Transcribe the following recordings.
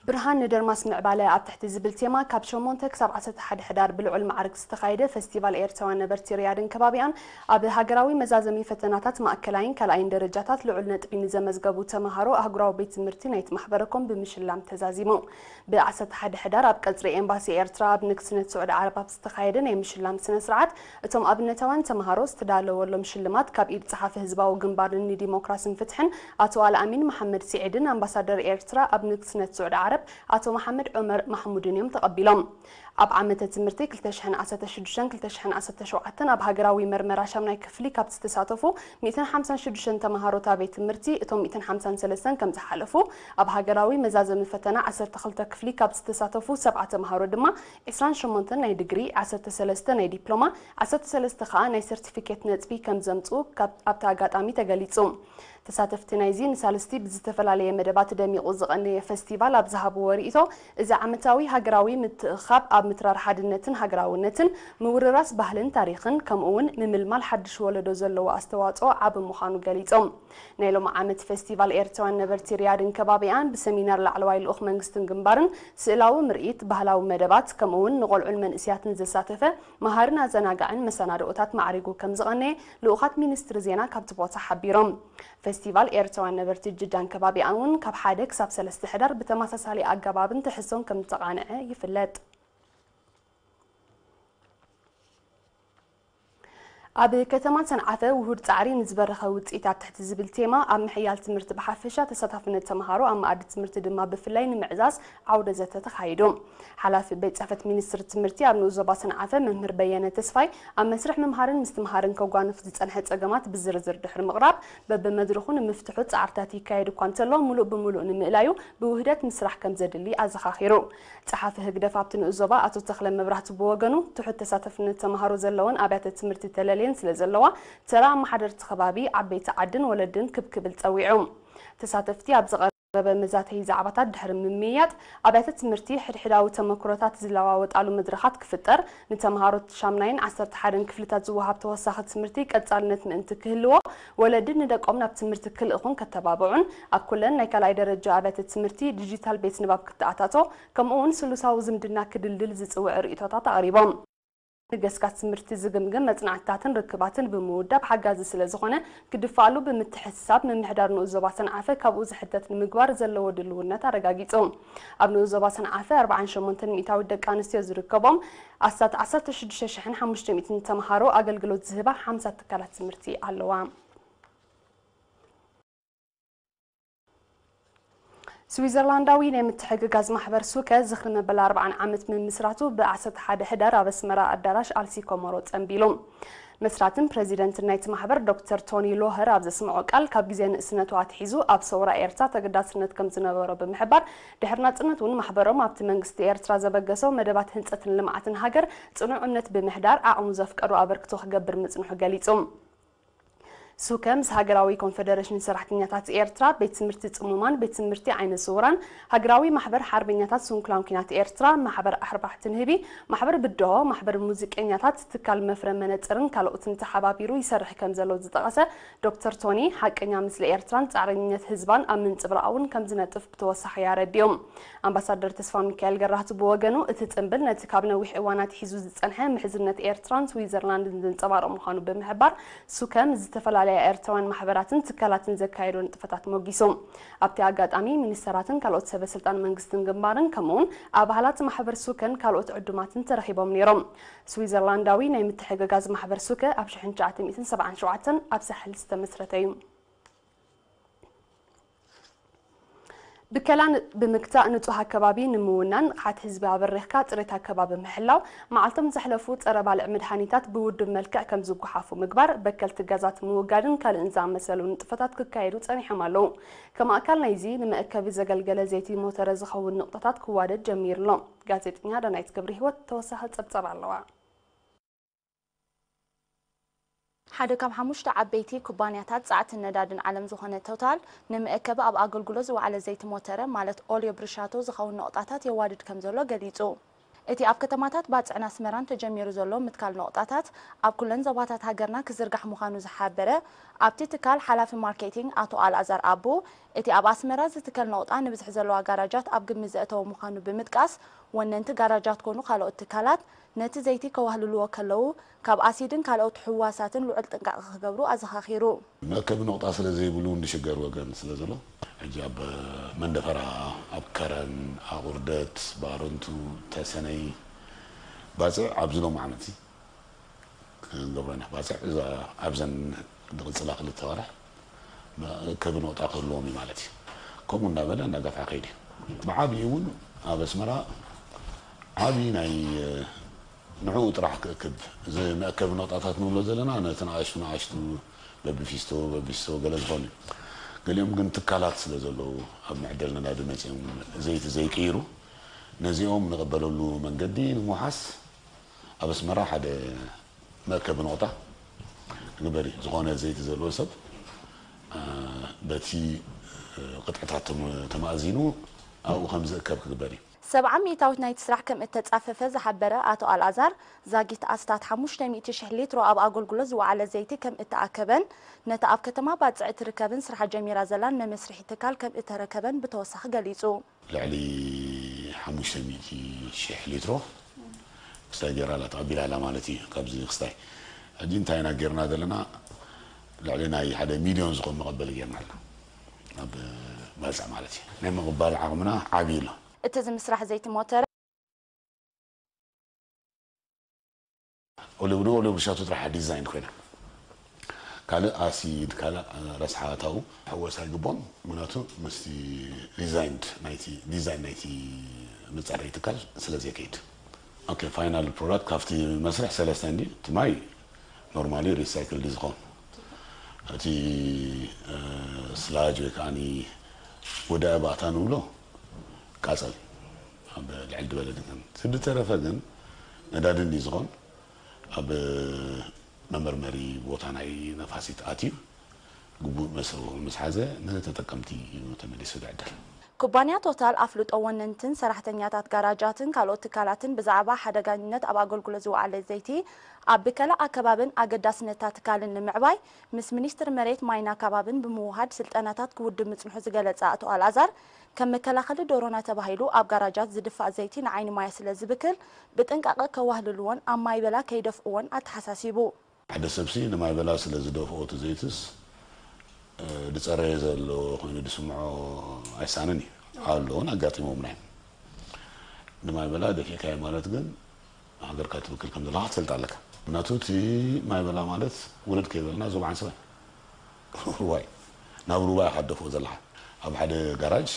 ብርሃን ንደርማስ ምዕባለ ኣብ ትሕቲ ዝብል ቴማ ካብ ሸሞንተ ክሳብ ዓሰርተ ሓደ ሕዳር ብልዑል ማዕርግ ዝተኻየደ ፈስቲቫል ኤርትራውያን ነበርቲ ሪያድን ከባቢኣን ኣብ ሃገራዊ መዛዘሚ ፈተናታት ማእከላይን ካልኣይን ደረጃታት ልዑል ነጥቢ ንዘመዝገቡ ተምሃሮ ኣህጉራዊ ቤት ትምህርቲ ናይቲ ማሕበረኮም ብምሽላም ተዛዚሙ። ብ ዓሰርተ ሓደ ሕዳር ኣብ ቀጽሪ ኤምባሲ ኤርትራ ኣብ ንግስነት ስዑዲ ዓረብ ኣብ ዝተኻየደ ናይ ምሽላም ስነ ስርዓት፣ እቶም ኣብነታውያን ተምሃሮ ዝተዳለወሎም ሽልማት ካብ ኢድ ጸሓፊ ህዝባዊ ግንባርን ንዲሞክራስን ፍትሕን ኣቶ ኣልኣሚን መሓመድ ሲዒድን ኣምባሳደር ኤርትራ ኣብ ንግስነት ስዑዲ ዓረብ ኣቶ መሓመድ ዑመር ማሕሙድን እዮም ተቐቢሎም። ኣብ ዓመተ ትምህርቲ ክልተ ሽሕን ዓሰርተ ሽዱሽተን ክልተ ሽሕን ዓሰርተ ሸውዓተን ኣብ ሃገራዊ መርመራ ሻምናይ ክፍሊ ካብ ዝተሳተፉ ሚእትን ሓምሳን ሽዱሽተን ተምሃሮ እታ ቤት ትምህርቲ፣ እቶም ሚእትን ሓምሳን ሰለስተን ከም ዝሓለፉ፣ ኣብ ሃገራዊ መዛዘሚ ፈተና ዓሰርተ ክልተ ክፍሊ ካብ ዝተሳተፉ ሰብዓ ተምሃሮ ድማ ዒስራን ሸሞንተን ናይ ዲግሪ፣ ዓሰርተ ሰለስተ ናይ ዲፕሎማ፣ ዓሰርተ ሰለስተ ከኣ ናይ ሰርቲፊኬት ነጥቢ ከም ዘምጽኡ ካብ ኣብቲ ኣጋጣሚ ተገሊጹ። ተሳተፍቲ ናይዚ ንሳልስቲ ብዝተፈላለየ መደባት ደሚቑ ዝቐነየ ፈስቲቫል ኣብ ዝሃብዎ ርእይቶ፣ እዚ ዓመታዊ ሃገራዊ ምትእኽኻብ ኣብ ምትራር ሓድነትን ሃገራውነትን፣ ምውርራስ ባህልን ታሪኽን፣ ከምኡ እውን ምምልማል ሓድሽ ወለዶ ዘለዎ ኣስተዋጽኦ ዓቢ ምዃኑ ገሊጾም። ናይ ሎሚ ዓመት ፈስቲቫል ኤርትራውያን ነበርቲ ሪያድን ከባቢኣን ብሰሚናር ላዕለዋይ ልኡኽ መንግስትን ግንባርን፣ ስእላዊ ምርኢት፣ ባህላዊ መደባት፣ ከምኡ እውን ንቖልዑን መንእስያትን ዘሳተፈ መሃርን ኣዘናጋዕን መሰናድኦታት ማዕሪጉ ከም ዝቐነየ ልኡኻት ሚኒስትሪ ዜና ካብቲ ቦታ ሓቢሮም። ፈስቲቫል ኤርትራውያን ነበርቲ ጅዳን ከባቢኣን እውን ካብ ሓደ ክሳብ ሰለስተ ሕዳር ብተመሳሳሊ ኣገባብን ትሕዝቶን ከም ዝተቓንዐ ይፍለጥ። ኣብ ከተማ ሰንዓፈ ውሁድ ጻዕሪ ንዝበረኸ ውጽኢት ኣብ ትሕቲ ዝብል ቴማ ኣብ ምሕያል ትምህርቲ ብሓፈሻ ተሳታፍነት ተምሃሮ ኣብ መኣዲ ትምህርቲ ድማ ብፍላይ ንምዕዛዝ ዓውደ ዘተ ተኻይዱ። ሓላፊ ቤት ጽሕፈት ሚኒስትሪ ትምህርቲ ኣብ ንኡስ ዞባ ሰንዓፈ መምህር በየነ ተስፋይ ኣብ መስርሕ ምምሃርን ምስትምሃርን ከጓንፍ ዝጸንሐ ጸገማት ብዝርዝር ድሕሪ ምቕራብ በብመድረኹ ንምፍትሑ ጻዕርታት ይካየድ እኳ እንተሎ ምሉእ ብምሉእ ንምእላዩ ብውህደት ምስራሕ ከም ዘድሊ ኣዘኻኺሩ። ጸሓፊ ህግደፍ ኣብቲ ንኡስ ዞባ ኣቶ ተኽለ መብራህቱ ብወገኑ፣ ትሑት ተሳተፍነት ተምሃሮ ዘለወን ኣብያተ ትምህርቲ ተለልየን ስለ ዘለዋ፣ ተራ ኣመሓደርቲ ከባቢ፣ ዓበይቲ ዓድን ወለድን ክብ ክብል ጸዊዑ። ተሳተፍቲ ኣብ ዝቐረበ መዛተዪ ዛዕባታት ድሕሪ ምምይያጥ፣ ኣብያተ ትምህርቲ ሕድሕዳዊ ተመክሮታት ዝለዋወጣሉ መድረኻት ክፍጠር፣ ንተምሃሮ ሻምናይን ዓሰርተ ሓደን ክፍልታት ዝወሃብ ተወሳኺ ትምህርቲ ቀጻልነት ምእንቲ ክህልዎ፣ ወለዲ ንደቆም ናብ ትምህርቲ ክልእኹን ከተባብዑን፣ ኣብ ኩለን ናይ ካልኣይ ደረጃ ኣብያተ ትምህርቲ ዲጂታል ቤት ንባብ ክተኣታቶ፣ ከምኡ እውን ስሉሳዊ ዝምድና ክድልድል ዝጽውዕ ርእይቶታት ኣቕሪቦም። ንገስጋስ ትምህርቲ ዝግምግም መጽናዕትታትን ርክባትን ብምውዳብ ሓጋዚ ስለ ዝኾነ፣ ክድፋኣሉ ብምትሕስሳብ፣ ምምሕዳር ንኡስ ዞባ ሰንዓፈ ካብኡ ዝሕተት ንምግባር ዘለዎ ድልውነት ኣረጋጊጹ። ኣብ ንኡስ ዞባ ሰንዓፈ ኣርብዓን ሸሞንተን ሚእታዊት ደቂ ኣንስትዮ ዝርከቦም ኣስታት ዓሰርተ ሽዱሽተ ሽሕን ሓሙሽተ ሚእትን ተምሃሮ ኣገልግሎት ዝህባ ሓምሳ ትካላት ትምህርቲ ኣለዋ። ስዊዘርላንዳዊ ናይ ምትሕግጋዝ ማሕበር ሱከ ዝኽሪ መበል ኣርብዓን ዓመት ምምስራቱ ብ ዓሰርተ ሓደ ሕዳር ኣብ ኣስመራ ኣዳራሽ ኣልሲ ኮሞሮ ጸንቢሉ። መስራትን ፕረዚደንትን ናይቲ ማሕበር ዶክተር ቶኒ ሎኸር ኣብ ዘስምዖ ቃል፣ ካብ ግዜ ንእስነቱ ኣትሒዙ ኣብ ሰውራ ኤርትራ ተገዳስነት ከም ዝነበሮ ብምሕባር፣ ድሕሪ ናጽነት እውን ማሕበሮም ኣብቲ መንግስቲ ኤርትራ ዘበገሶ መደባት ህንጸትን ልምዓትን ሃገር ጽኑዕ እምነት ብምሕዳር ዓቕሙ ዘፍቀዶ ኣበርክቶ ክገብር ምጽንሑ ገሊጹ። ሱከ ምስ ሃገራዊ ኮንፈደሬሽን ሰራሕተኛታት ኤርትራ፣ ቤት ትምህርቲ ጽሙማን ቤት ትምህርቲ ዓይነ ስውራን፣ ሃገራዊ ማሕበር ሓርበኛታት ስንኩላን ኲናት ኤርትራ፣ ማሕበር ኣርባሕቲ ንህቢ፣ ማሕበር ብድሆ፣ ማሕበር ሙዚቀኛታት፣ ትካል መፍረ መነጽርን ካልኦትን ተሓባቢሩ ይሰርሕ ከም ዘሎ ዝጠቐሰ ዶክተር ቶኒ፣ ሓቀኛ ምስሊ ኤርትራን ጻዕረኝነት ህዝባን ኣብ ምንጽብራቕ እውን ከም ዝነጥፍ ብተወሳኺ ኣረዲኡ። ኣምባሳደር ተስፋሚካኤል ገራህቱ ብወገኑ፣ እቲ ጽምብል ነቲ ካብ ነዊሕ እዋን ኣትሒዙ ዝጸንሐ ምሕዝነት ኤርትራን ስዊዘርላንድን ዘንጸባርቕ ምዃኑ ብምሕባር፣ ሱከ ምስ ዝተፈላለያ ኤርትራውያን ማሕበራትን ትካላትን ዘካየዶ ንጥፈታት ሞጊሱ። ኣብቲ ኣጋጣሚ፣ ሚኒስተራትን ካልኦት ሰበ ስልጣን መንግስትን ግንባርን፣ ከምኡውን ኣባላት ማሕበር ሱከን ካልኦት ዕዱማትን ተረኺቦም ነይሮም። ስዊዘርላንዳዊ ናይ ምትሕግጋዝ ማሕበር ሱከ ኣብ ሽሕን ትሽዓተ ሚእትን ሰብዓን ሸውዓተን ኣብ ሳሕል ዝተመስረተ እዩ። ብከላ ን-፣ ብምግታእ ንጹህ ኣከባቢ ንምውናን፣ ንቕሓት ህዝቢ ኣበሪኽካ ጽሬት ኣከባቢ ምሕላው፣ መዓልቶም ዘሕለፉ ጸረ ባልዕ መድሃኒታት ብውዱብ መልክዕ ከም ዝጓሓፉ ምግባር፣ በከልቲ ጋዛት ምውጋድን ካልእን ዝኣመሰሉ ንጥፈታት ክካየዱ ጸኒሖም ኣለዉ። ከም ኣካል ናይዚ፣ ንመእከቢ ዘገልገለ ዘይቲ ሞተረ ዝኸውን ንቑጣታት ክዋደድ ጀሚሩ ኣሎ። ጋዜጠኛ ዳናይት ገብረህይወት ተወሳኺ ጸብጻብ ኣለዋ። ሓደ ካብ ሓሙሽተ ዓበይቲ ኩባንያታት ጸዓትን ነዳድን ዓለም ዝኾነ ቶታል፣ ንመእከቢ ኣብ ኣገልግሎት ዝወዓለ ዘይቲ ሞተረ፣ ማለት ኦልዮ ብርሻቶ፣ ዝኸውን ነቑጣታት የዋድድ ከም ዘሎ ገሊጹ። እቲ ኣብ ከተማታት ባጽዕን ኣስመራን ተጀሚሩ ዘሎ ምትካል ነቑጣታት ኣብ ኩለን ዞባታት ሃገርና ክዝርጋሕ ምዃኑ ዝሓበረ ኣብቲ ትካል ሓላፊ ማርኬቲንግ ኣቶ ኣልኣዛር ኣቡ፣ እቲ ኣብ ኣስመራ ዝትከል ነቑጣ ንብዝሒ ዘለዋ ጋራጃት ኣብ ግምት ዘእተወ ምዃኑ ብምጥቃስ፣ ወነንቲ ጋራጃት ኮኑ ካልኦት ትካላት ነቲ ዘይቲ ከዋህልልዎ ከለዉ፣ ካብ ኣሲድን ካልኦት ሕዋሳትን ልዑል ጥንቃቐ ክገብሩ ኣዘኻኺሩ። መእከቢ ነቑጣ ስለ ዘይብሉ እውን ዝሽገር ወገን ስለ ዘሎ፣ ሕጂ ኣብ መንደፈራ፣ ኣብ ከረን፣ ኣቑርደት፣ ባረንቱ፣ ተሰነይ፣ ባጽዕ ኣብዚ ሎም ዓመት እዚ ክንገብሮ ኢና። ባጽዕ እዛ ኣብዘን ዝቕጽላ ክልተ ወርሕ መእከቢ ነቑጣ ክህልዎም እዩ ማለት እዩ። ከምኡ እንዳበለ እንዳገፍዓ ከይዱ እዩ። ብዓብዪ እውን ኣብ ኣስመራ ዓብዪ ናይ ንዕኡ ጥራሕ ክእክብ፣ እዚ መእከቢ ነቑጣታት ንብሎ ዘለና ነቲ ንኣሽቱ ንኣሽቱ በብፊስቶ በብፊስቶ ገለ ዝኾኑ እዩ። ገሊኦም ግን ትካላት ስለ ዘለዉ ኣብ መዕደል ነዳዲ መጺኦም ዘይቲ ዘይቅይሩ፣ ነዚኦም ንቐበለሉ መንገዲ ንምውሓስ ኣብ ኣስመራ ሓደ መእከቢ ነቑጣ ክግበር እዩ። ዝኾነ ዘይቲ ዘለዎ ሰብ፣ እ፣ በቲ፣ እ፣ ቅጥዕታት ተመ-፣ ተማእዚኑ ኣብኡ ከም ዝእከብ ክግበር እዩ። ሰብዓ ሚእታዊት ናይቲ ስራሕ ከም እተጻፈፈ ዝሓበረ ኣቶ ኣልኣዛር፣ ዛጊት ኣስታት ሓሙሽተ ሚእቲ ሽሕ ሊትሮ ኣብ ኣገልግሎት ዝወዓለ ዘይቲ ከም እተኣከበን፣ ነቲ ኣብ ከተማ ባጽዕ እትርከብን ስራሕ ጀሚራ ዘላን መመስርሒ ትካል ከም እተረከበን ብተወሳኺ ገሊጹ። ልዕሊ ሓሙሽተ ሚእቲ ሽሕ ሊትሮ ክስታይ ጌራ ኣላ፣ ተቐቢላ ኣላ ማለት እዩ። ካብዚ ክስታይ ሕጂ እንታይ ኢና ጌርና ዘለና? ልዕሊ ናይ ሓደ ሚልዮን ዝኾን መቐበሊ ጌርና ኣላ። ኣብ ባጽዕ ማለት እዩ። ናይ ምቕባል ዓቕምና ዓብዪ ኣሎ። እቲ ዝምስራሕ ዘይቲ ሞተረ። ኦሊቭ ዶ ኦሊቭ ሻቱ ጥራሕ ዲዛይን ኮይና፣ ካልእ ኣሲድ፣ ካልእ ረስሓታው ሕወሳ ኣይግቦን። ምክንያቱ ምስቲ ዲዛይን ናይቲ፣ ዲዛይን ናይቲ መጻረይ ትካል ስለ ዘይከይድ። ኦኬ፣ ፋይናል ፕሮዳክት ካብቲ መስርሕ ሰለስተ እንዲ፣ እቲ ማይ ኖርማሊ ሪሳይክል ድዩ ዝኸውን? እቲ፣ እ፣ ስላጅ ወይ ከዓኒ ወዳኢ ባእታ ንብሎ ቃጸል ኣብ ልዕል ዝበለ ድንከን። እቲ ዝተረፈ ግን ነዳዲ እንዲ ዝኾን ኣብ መመርመሪ ቦታ ናይ ነፋሲት ኣትዩ ግቡእ መሰቦ ምስ ሓዘ ንተጠቀምቲ እዩ ተመሊሱ ዝዕደል። ኩባንያ ቶታል ኣፍልጦ ወነንትን ሰራሕተኛታት ጋራጃትን ካልኦት ትካላትን ብዛዕባ ሓደጋኝነት ኣብ ኣገልግሎት ዝወዓለ ዘይቲ ኣብ ብከላ ኣከባብን ኣገዳስነታ ትካልን ንምዕባይ ምስ ሚኒስትር መሬት ማይን ኣከባብን ብምውሃድ ስልጠናታት ክውድብ ምጽንሑ ዝገለጸ ኣቶ ኣልኣዛር፣ ከም መከላኸሊ ዶሮና ተባሂሉ ኣብ ጋራጃት ዝድፋእ ዘይቲ ንዓይኒ ማይ ስለ ዝብክል ብጥንቃቐ ከዋህልልዎን ኣብ ማይ በላ ከይደፍእዎን ኣተሓሳሲቡ። ሓደ ሰብሲ ንማይ በላ ስለ ዝደፍኦ እቲ ዘይትስ፣ እ፣ ዝጸረየ ዘሎ ኮይኑ ዝስምዖ ኣይሳንን እዩ። ኣሎ እውን ኣጋጢሞምና እዮም። ንማይ በላ ደፊእካዮ ማለት ግን ሃገርካ ትብክል ከም ዘለኻ ክትፈልጥ ኣለካ። ምክንያቱ እቲ ማይ በላ ማለት ውርድ ከይበልና ዞባ ዓንሰባ ሩባ እዩ። ናብ ሩባ ኢኻ ትደፍኦ ዘለኻ። ኣብ ሓደ ጋራጅ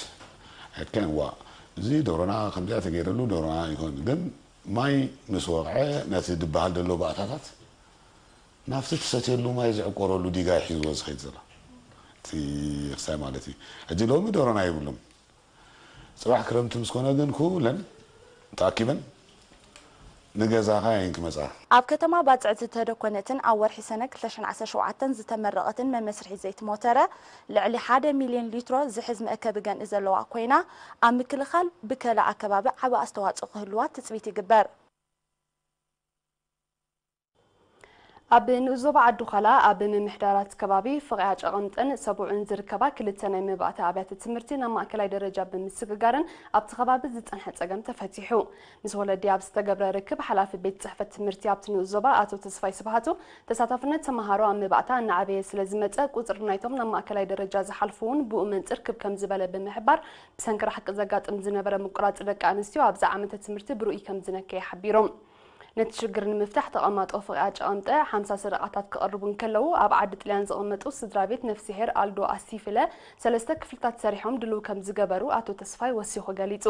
ኣየድካዮን፣ ዋ፣ እዚ ዶሮና ከምዚኣ ተገይረሉ ዶሮና ይኮን፣ ግን ማይ ምስ ወቕዐ ነቲ ዝበሃል ዘሎ ባእታታት ናብቲ ትሰትየሉ ማይ ዝዕቆረሉ ዲጋ ሒዝዎ ዝኸይድ ዘሎ። እቲ ክሳይ ማለት እዩ። ሕጂ ሎሚ ዶሮና የብሉን። ጽባሕ ክረምቲ ምስ ኮነ ግን ኩለን ተኣኪበን ንገዛኻ እየን ክመጻ። ኣብ ከተማ ባጽዕ ዝተደኮነትን ኣብ ወርሒ ሰነ ክልተ ሽሕን ዓሰርተ ሸውዓተን ዝተመረቐትን መመስርሒ ዘይቲ ሞተረ ልዕሊ ሓደ ሚልዮን ሊትሮ ዝሕዝ መእከቢ ገንኢ ዘለዋ ኮይና፣ ኣብ ምክልኻል ብከላ ኣከባቢ ዓቢ ኣስተዋጽኦ ክህልዋ ትጽቢት ይግበር። ኣብ ንኡስ ዞባ ዓዲ ዃላ ኣብ ምምሕዳራት ከባቢ ፍቕያ ጨቐምጠን ሰቡዕን ዝርከባ ክልተ ናይ መባእታ ኣብያተ ትምህርቲ ናብ ማእከላይ ደረጃ ብምስግጋረን ኣብቲ ከባቢ ዝጸንሐ ጸገም ተፈቲሑ። ምስ ወለዲ ኣብ ዝተገብረ ርክብ ሓላፊ ቤት ጽሕፈት ትምህርቲ ኣብቲ ንኡስ ዞባ ኣቶ ተስፋይ ስብሃቱ፣ ተሳታፍነት ተመሃሮ ኣብ መባእታ እናዓበየ ስለ ዝመጸ ቁጽሪ ናይቶም ናብ ማእከላይ ደረጃ ዝሓልፉ እውን ብኡ መንጽር ክብ ከም ዝበለ ብምሕባር፣ ብሰንኪ ርሕቂ ዘጋጥም ዝነበረ ምቁራጽ ደቂ ኣንስትዮ ኣብዚ ዓመተ ትምህርቲ ብርኡይ ከም ዝነከየ ሓቢሮም። ነቲ ሽግር ንምፍታሕ ተቐማጦ ፍቕያ ጨቐምጠ ሓምሳ ሰደቓታት ክቐርቡ እንከለዉ፣ ኣብ ዓዲ ጥልያን ዝቕመጡ ስድራ ቤት ነፍስሄር ኣልዶ ኣሲፍለ ሰለስተ ክፍልታት ሰሪሖም ድልው ከም ዝገበሩ ኣቶ ተስፋይ ወሲኹ ገሊጹ።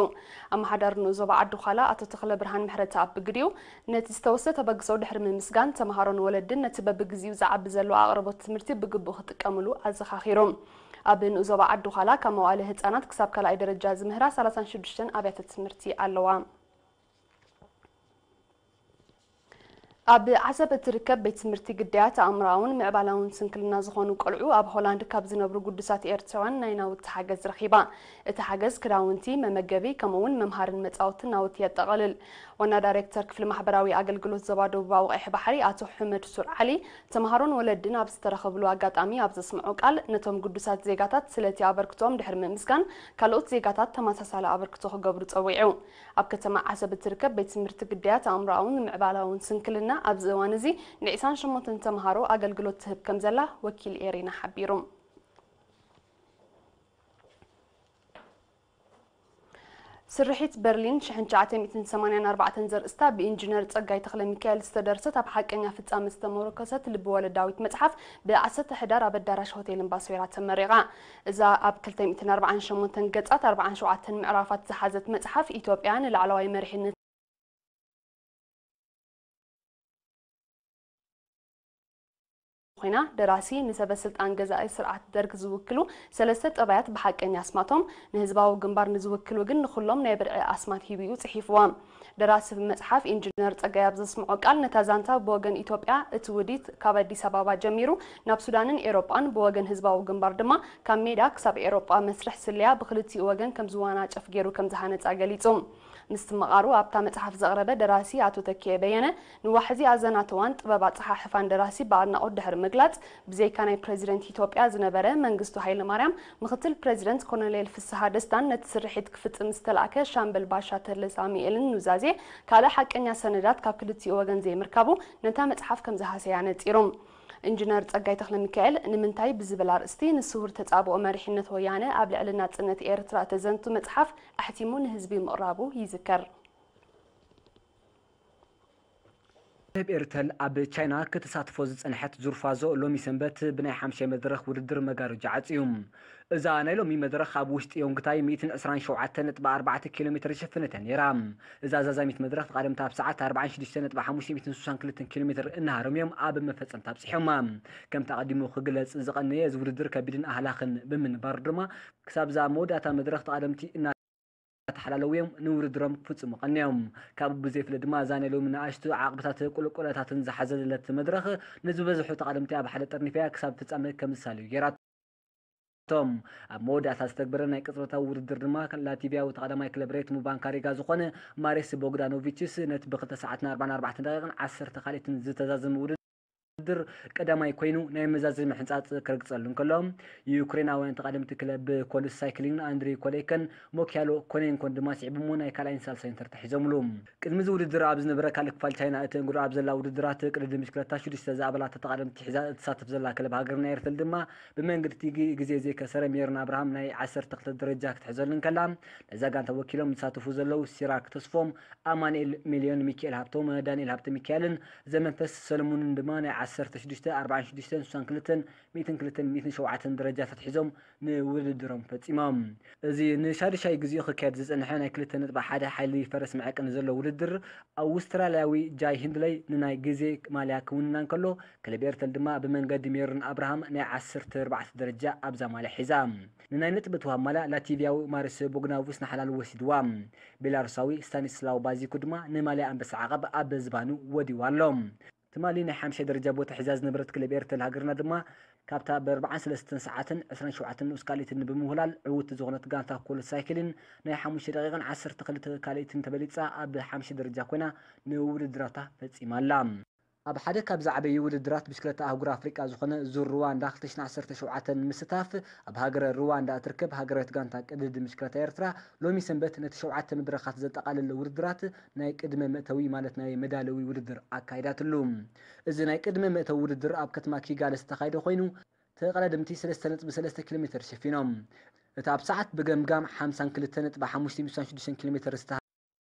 ኣመሓዳሪ ንኡስ ዞባ ዓዲ ዃላ ኣቶ ተኽለ ብርሃን ምሕረተኣብ ብግዲኡ፣ ነቲ ዝተወስደ ተበግሶ ድሕሪ ምምስጋን፣ ተምሃሮን ወለድን ነቲ በብግዜኡ ዝዓቢ ዘሎ ኣቕርቦት ትምህርቲ ብግቡእ ክጥቀምሉ ኣዘኻኺሩ። ኣብ ንኡስ ዞባ ዓዲ ዃላ ካብ መዋእለ ህጻናት ክሳብ ካልኣይ ደረጃ ዝምህራ ሰላሳን ሽዱሽተን ኣብያተ ትምህርቲ ኣለዋ። ኣብ ዓሰብ እትርከብ ቤት ትምህርቲ ግዳያት ኣእምሮኣውን ምዕባላውን ስንክልና ዝኾኑ ቆልዑ ኣብ ሆላንድ ካብ ዝነብሩ ግዱሳት ኤርትራውያን ናይ ናውቲ ሓገዝ ረኺባ። እቲ ሓገዝ ክዳውንቲ፣ መመገቢ፣ ከምኡ'ውን መምሃርን መጻወትን ናውቲ የጠቓልል። ዋና ዳይሬክተር ክፍሊ ማሕበራዊ ኣገልግሎት ዞባ ደቡባዊ ቀይሕ ባሕሪ ኣቶ ሕመድ ሱር ዓሊ፣ ተምሃሮን ወለድን ኣብ ዝተረኸብሉ ኣጋጣሚ ኣብ ዘስምዖ ቃል፣ ነቶም ግዱሳት ዜጋታት ስለቲ ኣበርክቶኦም ድሕሪ ምምስጋን፣ ካልኦት ዜጋታት ተመሳሳሊ ኣበርክቶ ክገብሩ ጸዊዑ። ኣብ ከተማ ዓሰብ እትርከብ ቤት ትምህርቲ ግዳያት ኣእምሮኣውን ምዕባላውን ስንክልና ኣብዚ እዋን እዚ ንዒስራን ሸሞንተን ተምሃሮ ኣገልግሎት ትህብ ከም ዘላ ወኪል ኤሪና ሓቢሩ። ስርሒት በርሊን ሽሕን ትሽዓተ ሚእትን ሰማንያን ኣርባዕተን ዘርእስታ ብኢንጂነር ጸጋይ ተኽለሚካኤል ዝተደርሰት ኣብ ሓቀኛ ፍጻመ ዝተመርኮሰት ልብ-ወለዳዊት መጽሓፍ ብ ዓሰርተ ሕዳር ኣብ ኣዳራሽ ሆቴል እምባስዌራ ተመሪቓ። እዛ ኣብ ክልተ ሚእትን ኣርባዓን ሸሞንተን ገጻት ኣርባዓን ሸውዓተን ምዕራፋት ዝሓዘት መጽሓፍ፣ ኢትዮጵያ ንላዕለዋይ መሪሕነት ኮይና፣ ደራሲ ንሰበ ስልጣን ገዛኢ ስርዓት ደርግ ዝውክሉ ሰለስተ ጠባያት ብሓቀኛ ኣስማቶም፣ ንህዝባዊ ግንባር ንዝውክሉ ግን ንኹሎም ናይ ብርዒ ኣስማት ሂቡ እዩ ጽሒፍዋ። ደራሲ መጽሓፍ ኢንጂነር ጸጋይ ኣብ ዘስምዖ ቃል፣ ነታ ዛንታ ብወገን ኢትዮጵያ እቲ ውዲት ካብ ኣዲስ ኣበባ ጀሚሩ ናብ ሱዳንን ኤሮጳን፣ ብወገን ህዝባዊ ግንባር ድማ ካብ ሜዳ ክሳብ ኤሮጳ መስርሕ ስለያ ብክልቲኡ ወገን ከም ዝወናጨፍ ገይሩ ከም ዝሃነጻ ገሊጹ። ምስቲ መቓሩ ኣብታ መጽሓፍ ዘቕረበ ደራሲ ኣቶ ተኪኤ በየነ፣ ንዋሕዚ ኣዘናትዋን ጥበብ ኣጸሓሕፋን ደራሲ ብኣድናቖት ድሕሪ ምግላጽ፣ ብዘይካ ናይ ፕረዚደንት ኢትዮጵያ ዝነበረ መንግስቱ ሃይለማርያም፣ ምኽትል ፕረዚደንት ኮሎኔል ፍስሃ ደስታን ነቲ ስርሒት ክፍጽም ዝተላእከ ሻምበል ባሻ ተክለሳሙኤልን ኑዛዜ ካልእ ሓቀኛ ሰነዳት ካብ ክልቲኡ ወገን ዘይምርካቡ ነታ መጽሓፍ ከም ዝሃሰያ ነጺሩ። ኢንጂነር ጸጋይ ተክለሚካኤል ንምንታይ ብዝብል ኣርእስቲ ንስውር ተጻብኦ መሪሕነት ወያነ ኣብ ልዕሊ ናጽነት ኤርትራ እተዘንቱ መጽሓፍ ኣሕቲሙ ንህዝቢ ምቕራቡ ይዝከር። ኣብ ኤርተል ኣብ ቻይና ክትሳትፎ ዝጸንሐት ዙርፋዞ ሎሚ ሰንበት ብናይ ሓምሻይ መድረኽ ውድድር መጋረጃ ዓጽዩ። እዛ ናይ ሎሚ መድረኽ ኣብ ውሽጢ ዮንግታይ ሚእትን ዕስራን ሸውዓተን ነጥቢ ኣርባዕተ ኪሎ ሜትር ዝሸፈነት እያ ነይራ። እዛ ዛዛሚት መድረኽ ቀደምታ ኣብ ሰዓት ኣርባዓን ሽዱሽተ ነጥቢ ሓሙሽተ ሚእትን ስሳን ክልተን ኪሎ ሜትር እናሃረሙ እዮም ኣብ መፈጸምታ ኣብጺሖማ። ከምቲ ኣቐዲሙ ክግለጽ ዝቐነየ፣ እዚ ውድድር ከቢድን ኣህላኽን ብምንባሩ ድማ፣ ክሳብ እዛ መወዳእታ መድረኽ ተቐደምቲ እናተሓላለዉ እዮም ንውድድሮም ክፍጽሙ ቀንዮም። ካብኡ ብዘይፍለ ድማ፣ እዛ ናይ ሎሚ ንኣሽቱ ዓቕብታት ቁልቁለታትን ዝሓዘለት መድረኽ፣ ንዝበዝሑ ተቐደምቲ ኣብ ሓደ ጠርኒፋ ክሳብ ፍጻመ ከም ዝሳለዩ ገይራቶ። ቶም ኣብ መወዳእታ ዝተግበረ ናይ ቅጽበታዊ ውድድር ድማ፣ ላቲቪያዊ ተቐዳማይ ክለብ ሬትሞ ባንካ ሪጋ ዝኾነ ማሬስ ቦግዳኖቪችስ፣ ነቲ ብክልተ ሰዓትን ኣርባዓን ኣርባዕተን ደቂቕን ዓሰርተ ካልኢትን ዝተዛዘመ ውድድር ቀዳማይ ኮይኑ ናይ መዛዘሚ ሕንጻጽ ክረግጸሉ እንከሎ፣ ዩክሬናውያን ተቐደምቲ ክለብ ኮልስ ሳይክሊንግን ኣንድሪ ኮሌከን ሞኪያሎ ኮኔንኮን ድማ ስዒቦሞ ናይ ካልኣይን ሳልሳይን ተርታ ሒዞምሉ። ቅድሚ እዚ ውድድር ኣብ ዝነበረ ካልእ ክፋል ቻይና፣ እቲ እንግዶ ኣብ ዘላ ውድድራት ቅድድም ብሽክለታ ሽዱሽተ ዝኣበላታ ተቐደምቲ ሒዛ እትሳተፍ ዘላ ክለብ ሃገርና ኤርትል ድማ፣ ብመንገዲ እቲ ግ-፣ ግዜ ዘይከሰረ ሜሮን ኣብርሃም ናይ ዓሰርተ ክልተ ደረጃ ክትሕዘሉ እንከላ፣ ነዛ ጋንታ ወኪሎም ዝሳተፉ ዘለዉ ሲራክ ተስፎም፣ ኣማኑኤል ሚልዮን፣ ሚካኤል ሃብቶም፣ ዳንኤል ሃብተ ሚካኤልን ዘመንፈስ ሰለሙንን ድማ ናይ ዓሰርተ ሽዱሽተ፣ ኣርባዓን ሽዱሽተን፣ ስሳን ክልተን፣ ሚእትን ክልተን፣ ሚእትን ሸውዓተን ደረጃታት ሒዞም ንውድድሮም ፈጺሞም። እዚ ንሻድሻይ ግዜኡ ክካየድ ዝጸንሐ ናይ ክልተ ነጥቢ ሓደ ሓይሊ ፈረስ መዐቀኒ ዘሎ ውድድር፣ ኣውስትራልያዊ ጃይ ሂንድለይ ንናይ ግዜ ማልያ ክውንና እንከሎ፣ ክለብ ኤርተል ድማ ብመንገዲ ሜሮን ኣብርሃም ናይ ዓሰርተ ኣርባዕተ ደረጃ ኣብዛ ማልያ ሒዛ። ንናይ ነጥቢ ትዋብ ማልያ ላቲቪያዊ ማሪስ ቦግናቭስ ንሓላሉ ወሲድዋ። ቤላሩሳዊ ስታኒስላው ባዚኩ ድማ ንማልያ ኣንበሳ ዓቐብ ኣብ ዝባኑ ወዲዋ ኣሎ። ትማሊ ናይ ሓምሻይ ደረጃ ቦታ ሒዛ ዝነበረት ክለብ ኤርተል ሃገርና ድማ፣ ካብታ ብኣርባዓን ሰለስተን ሰዓትን ዕስራን ሸውዓተን ንኡስ ካልኢትን ብምውህላል ዕውትቲ ዝኾነት ጋንታ ኮሎ ሳይክልን ናይ ሓሙሽተ ደቂቕን ዓሰርተ ክልተ ካልኢትን ተበሊጻ ኣብ ሓምሻይ ደረጃ ኮይና ንውድድራታ ፈጺማ ኣላ። ኣብ ሓደ ካብ ዝዓበዩ ውድድራት ብሽክለታ ኣህጉር ኣፍሪቃ ዝኾነ ዙር ሩዋንዳ ክልተ ሽሕን ዓሰርተ ሸውዓተን ምስታፍ፣ ኣብ ሃገረ ሩዋንዳ እትርከብ ሃገራዊት ጋንታ ቅድድም ብሽክለታ ኤርትራ ሎሚ ሰንበት ነቲ ሸውዓተ መድረኻት ዘጠቓለለ ውድድራት ናይ ቅድመ መእተዊ፣ ማለት ናይ መዳለዊ ውድድር ኣካይዳትሉ። እዚ ናይ ቅድመ መእተዊ ውድድር ኣብ ከተማ ኪጋሊ ዝተኻየደ ኮይኑ፣ ተቐዳደምቲ ሰለስተ ነጥቢ ሰለስተ ኪሎ ሜትር ሸፊኖም። እቲ ኣብ ሰዓት ብገምጋም ሓምሳን ክልተ ነጥቢ ሓሙሽተ ሚእትን ስሳን ሽዱሽተን ኪሎ ሜትር ዝተሃ-፣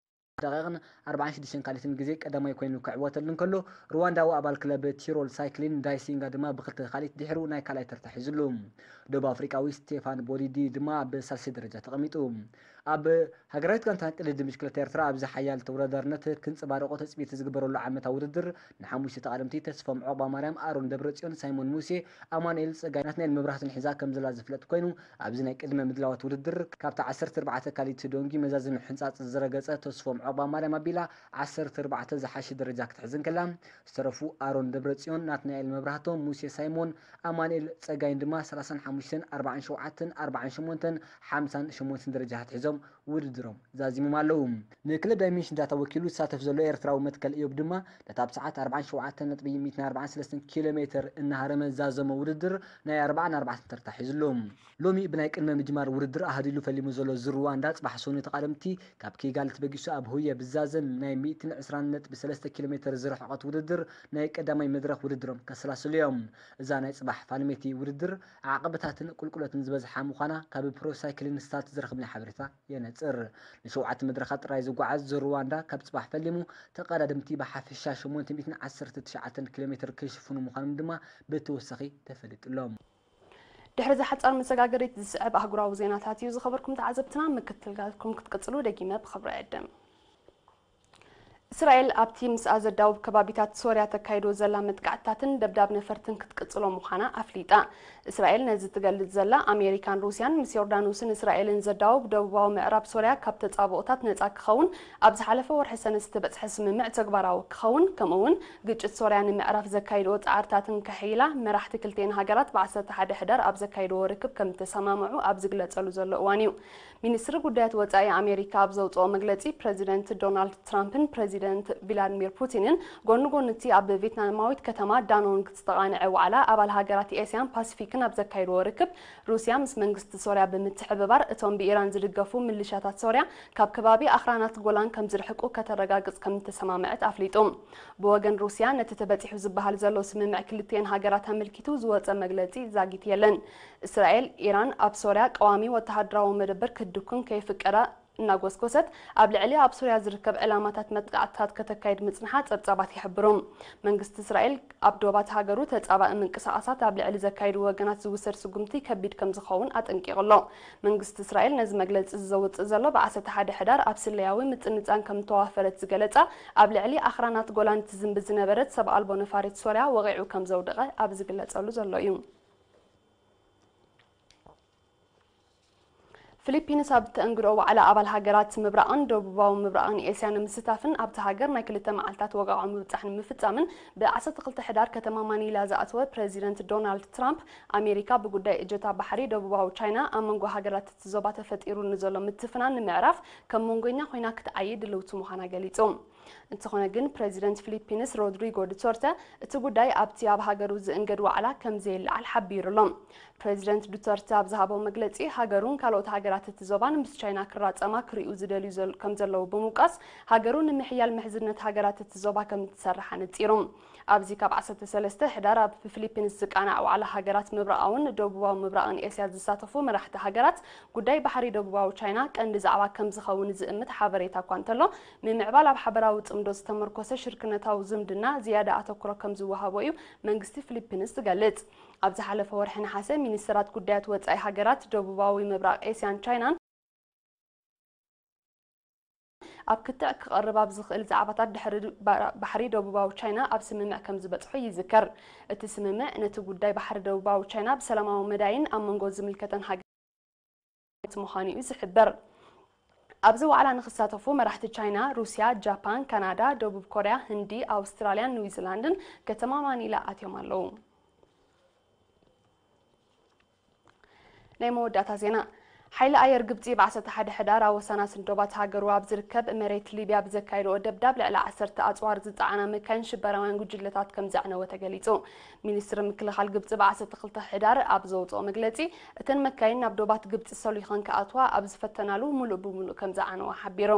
ደቂቕን ኣርባዓን ሽዱሽተን ካልኢትን ግዜ ቀዳማይ ኮይኑ ክዕወተሉ እንከሎ፣ ሩዋንዳዊ ኣባል ክለብ ቲሮል ሳይክሊን ዳይሲንጋ ድማ ብክልተ ካልኢት ድሕሩ ናይ ካልኣይ ተርታ ሒዙሉ። ደቡብ ኣፍሪቃዊ ስቴፋን ቦዲዲ ድማ ኣብ ሳልሳይ ደረጃ ተቐሚጡ። ኣብ ሃገራዊት ጋንታ ቅድድም ብሽክለታ ኤርትራ ኣብዚ ሓያል ተወዳዳርነት ክንጸባረቆ ትጽቢት ዝግበረሉ ዓመታዊ ውድድር ንሓሙሽተ ተቓደምቲ ተስፎም ዑቕባማርያም፣ ኣሮን ደብረጽዮን፣ ሳይሞን ሙሴ፣ ኣማኑኤል ጸጋይ፣ ናትናኤል መብራህትን ሒዛ ከም ዘላ ዝፍለጥ ኮይኑ፣ ኣብዚ ናይ ቅድመ ምድላዋት ውድድር ካብቲ ዓሰርተ ኣርባዕተ ካሊት ዶንጊ መዛዝም ሕንጻጽ ዝረገጸ ተስፎም ዑቕባማርያም ኣቢላ ዓሰርተ ኣርባዕተ ዝሓሸ ደረጃ ክትሕዝ እንከላ፣ ዝተረፉ ኣሮን ደብረጽዮን፣ ናትናኤል መብራህቶም፣ ሙሴ ሳይሞን፣ ኣማኑኤል ጸጋይን ድማ ሰላሳን ሓሙሽተን፣ ኣርባዓን ሸውዓተን፣ ኣርባዓን ሸሞንተን፣ ሓምሳን ሸሞንተን ደረጃታት ሒዞም ውድድሮም ዛዚሞም ኣለዉ። ንክለብ ዳይሜንሽን ዳታ ወኪሉ ዝሳተፍ ዘሎ ኤርትራዊ መትከል እዮብ ድማ ነታ ኣብ ሰዓት ኣርባዓን ሸውዓተን ነጥቢ ሚእትን ኣርባዓን ሰለስተን ኪሎ ሜትር እናሃረመ ዛዘሞ ውድድር ናይ ኣርባዓን ኣርባዕተን ተርታ ሒዙ ኣሎ። ሎሚ ብናይ ቅድመ ምጅማር ውድድር ኣሃዲሉ ፈሊሙ ዘሎ ዝሩ ሩዋንዳ፣ ጽባሕ ሰኑይ ተቓደምቲ ካብ ኪጋሊ ተበጊሱ ኣብ ሁየ ብዛዘም ናይ ሚእትን ዕስራን ነጥቢ ሰለስተ ኪሎ ሜትር ዝረሓቐት ውድድር ናይ ቀዳማይ መድረኽ ውድድሮም ከሰላስሉ እዮም። እዛ ናይ ጽባሕ ፋልሜቲ ውድድር ዓቐበታትን ቁልቁለትን ዝበዝሓ ምዃና ካብ ፕሮ ሳይክሊን ስታት ዝረኸብናዮ ሓበሬታ የነጽር። ንሸውዓተ መድረኻት ጥራይ ዝጓዓዝ ዝሩ ሩዋንዳ ካብ ጽባሕ ፈሊሙ ተቐዳደምቲ ብሓፈሻ ሸሞንተ ሚእትን ዓሰርተ ትሽዓተን ኪሎ ሜትር ክሽፍኑ ምዃኖም ድማ ብተወሳኺ ተፈሊጡ ኣሎ። ድሕሪ እዚ ሓጻር መሰጋገሪት ዝስዕብ ኣህጉራዊ ዜናታት እዩ። ዝኸበርኩም ተዓዘብትና ምክትታልኩም ክትቅጽሉ ደጊመ ብኽብሪ እዕድም። እስራኤል ኣብቲ ምስኣ ዘዳውብ ከባቢታት ሶርያ ተካይዶ ዘላ መጥቃዕትታትን ደብዳብ ነፈርትን ክትቅጽሎ ምዃና ኣፍሊጣ። እስራኤል ነዚ ትገልጽ ዘላ ኣሜሪካን ሩስያን ምስ ዮርዳኖስን እስራኤልን ዘዳውብ ደቡባዊ ምዕራብ ሶርያ ካብ ተጻብኦታት ነጻ ክኸውን ኣብ ዝሓለፈ ወርሒ ሰነ ዝተበጽሐ ስምምዕ ተግባራዊ ክኸውን፣ ከምኡ እውን ግጭት ሶርያ ንምዕራፍ ዘካይድኦ ጻዕርታትን ከሕይላ መራሕቲ ክልቲኤን ሃገራት ብዓሰርተ ሓደ ሕዳር ኣብ ዘካይድዎ ርክብ ከም ዝተሰማምዑ ኣብ ዝግለጸሉ ዘሎ እዋን እዩ። ሚኒስትሪ ጉዳያት ወጻኢ ኣሜሪካ ኣብ ዘውጽኦ መግለጺ፣ ፕረዚደንት ዶናልድ ትራምፕን ፕረዚደንት ቪላድሚር ፑቲንን ጎኒ ጎኒ እቲ ኣብ ቬትናማዊት ከተማ ዳኖንግ ዝተቓንዐ ዋዕላ ኣባል ሃገራት ኤስያን ፓሲፊክን ኣብ ዘካየድዎ ርክብ፣ ሩስያ ምስ መንግስቲ ሶርያ ብምትሕብባር እቶም ብኢራን ዝድገፉ ምልሻታት ሶርያ ካብ ከባቢ ኣኽራናት ጎላን ከም ዝርሕቁ ከተረጋግጽ ከም እተሰማምዐት ኣፍሊጡ። ብወገን ሩስያ፣ ነቲ ተበጺሑ ዝበሃል ዘሎ ስምምዕ ክልቲኤን ሃገራት ኣመልኪቱ ዝወጸ መግለጺ ዛጊት የለን። እስራኤል፣ ኢራን ኣብ ሶርያ ቀዋሚ ወተሃደራዊ መደበር ክትድኩን ከይፍቀዳ እናጎስጎሰት፣ ኣብ ልዕሊ ኣብ ሶርያ ዝርከብ ዕላማታት መጥቃዕትታት ከተካይድ ምጽንሓ ጸብጻባት ይሕብሩ። መንግስቲ እስራኤል ኣብ ዶባት ሃገሩ ተጻባኢ ምንቅስቓሳት ኣብ ልዕሊ ዘካይዱ ወገናት ዝውሰድ ስጉምቲ ከቢድ ከም ዝኸውን ኣጠንቂቑ ኣሎ። መንግስቲ እስራኤል ነዚ መግለጺ ዘውጽእ ዘሎ፣ ብ ዓሰርተ ሓደ ሕዳር ኣብ ስለያዊ ምጽንጻን ከም እተዋፈረት ዝገለጻ፣ ኣብ ልዕሊ ኣኽራናት ጎላን ትዝንቢ ዝነበረት ሰብ ኣልቦ ነፋሪት ሶርያ ወቒዑ ከም ዘውደቐ ኣብ ዝግለጸሉ ዘሎ እዩ። ፊሊፒንስ ኣብ ተእንግዶ ዋዕላ ኣባል ሃገራት ምብራቕን ደቡባዊ ምብራቕን ኤስያ ንምስታፍን ኣብቲ ሃገር ናይ ክልተ መዓልታት ወግዓዊ ምብጻሕ ንምፍጻምን ብ ዓሰርተ ክልተ ሕዳር ከተማ ማኒላ ዝኣተወ ፕረዚደንት ዶናልድ ትራምፕ፣ ኣሜሪካ ብጉዳይ እጀታ ባሕሪ ደቡባዊ ቻይና ኣብ መንጎ ሃገራት እቲ ዞባ ተፈጢሩ ንዘሎ ምትፍናን ንምዕራፍ ከም መንጎኛ ኮይና ክትዓዪ ድልውቲ ምዃና ገሊጹ። እንተኾነ ግን፣ ፕረዚደንት ፊሊፒንስ ሮድሪጎ ዱተርተ እቲ ጉዳይ ኣብቲ ኣብ ሃገሩ ዝእንገድ ዋዕላ ከም ዘየለዓል ሓቢሩ ኣሎ። ፕረዚደንት ዱተርተ ኣብ ዝሃቦ መግለጺ፣ ሃገሩን ካልኦት ሃገራት እቲ ዞባን ምስ ቻይና ክራጸማ ክርእዩ ዝደልዩ ዘል-፣ ከም ዘለዉ ብምውቃስ፣ ሃገሩ ንምሕያል ምሕዝነት ሃገራት እቲ ዞባ ከም እትሰርሕ ኣነጺሩ። ኣብዚ ካብ ዓሰርተ ሰለስተ ሕዳር ኣብ ፊሊፒንስ ዝቃናዕ ዋዕላ ሃገራት ምብራቓውን ደቡባዊ ምብራቕን ኤስያ ዝሳተፉ መራሕቲ ሃገራት፣ ጉዳይ ባሕሪ ደቡባዊ ቻይና ቀንዲ ዛዕባ ከም ዝኸውን ዝእምት ሓበሬታ እኳ እንተሎ፣ ምምዕባል ኣብ ሓበራዊ ጽምዶ ዝተመርኮሰ ሽርክነታዊ ዝምድና ዝያዳ ኣተኩሮ ከም ዝወሃቦ እዩ መንግስቲ ፊሊፒንስ ዝገልጽ። ኣብ ዝሓለፈ ወርሒ ነሓሰ፣ ሚኒስትራት ጉዳያት ወጻኢ ሃገራት ደቡባዊ ምብራቕ ኤስያን ቻይናን ኣብ ክትዕ ክቐርብ ኣብ ዝኽእል ዛዕባታት ድሕሪ ባ-፣ ባሕሪ ደቡባዊ ቻይና ኣብ ስምምዕ ከም ዝበጽሑ ይዝከር። እቲ ስምምዕ ነቲ ጉዳይ ባሕሪ ደቡባዊ ቻይና ብሰላማዊ መዳይን ኣብ መንጎ ዝምልከተን ሃገራት ምዃኑ እዩ ዝሕበር። ኣብዚ ዋዕላ ንኽሳተፉ መራሕቲ ቻይና፣ ሩስያ፣ ጃፓን፣ ካናዳ፣ ደቡብ ኮርያ፣ ህንዲ፣ ኣውስትራልያን ኒውዚላንድን ከተማ ማኒላ ኣትዮም ኣለዉ። ናይ መወዳእታ ዜና። ሓይሊ ኣየር ግብጺ ብ ዓሰርተ ሓደ ሕዳር ኣብ ወሰናስን ዶባት ሃገሩ ኣብ ዝርከብ መሬት ሊብያ ብዘካየድዎ ደብዳብ፣ ልዕሊ ዓሰርተ ኣጽዋር ዝጸዓና መካይን ሽበራውያን ጉጅለታት ከም ዘዕነወ ተገሊጹ። ሚኒስትሪ ምክልኻል ግብጺ ብ ዓሰርተ ክልተ ሕዳር ኣብ ዘውጽኦ መግለጺ፣ እተን መካይን ናብ ዶባት ግብጺ ሰሊኸን ክኣትዋ ኣብ ዝፈተናሉ ምሉእ ብምሉእ ከም ዝዓነዋ ሓቢሩ።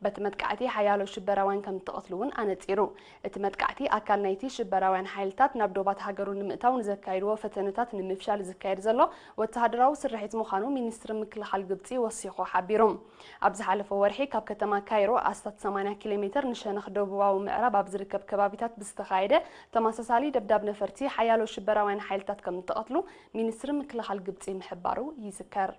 በቲ መጥቃዕቲ ሓያሎ ሽበራውያን ከም እተቐትሉ እውን ኣነጺሩ። እቲ መጥቃዕቲ ኣካል ናይቲ ሽበራውያን ሓይልታት ናብ ዶባት ሃገሩ ንምእታው ንዘካየድዎ ፈተነታት ንምፍሻል ዝካየድ ዘሎ ወተሃደራዊ ስርሒት ምዃኑ ሚኒስትሪ ምክልኻል ግብጺ ወሲኹ ሓቢሩ። ኣብ ዝሓለፈ ወርሒ ካብ ከተማ ካይሮ ኣስታት ሰማንያ ኪሎ ሜትር ንሸነኽ ደቡባዊ ምዕራብ ኣብ ዝርከብ ከባቢታት ብዝተኻየደ ተመሳሳሊ ደብዳብ ነፈርቲ ሓያሎ ሽበራውያን ሓይልታት ከም እተቐትሉ ሚኒስትሪ ምክልኻል ግብጺ ምሕባሩ ይዝከር።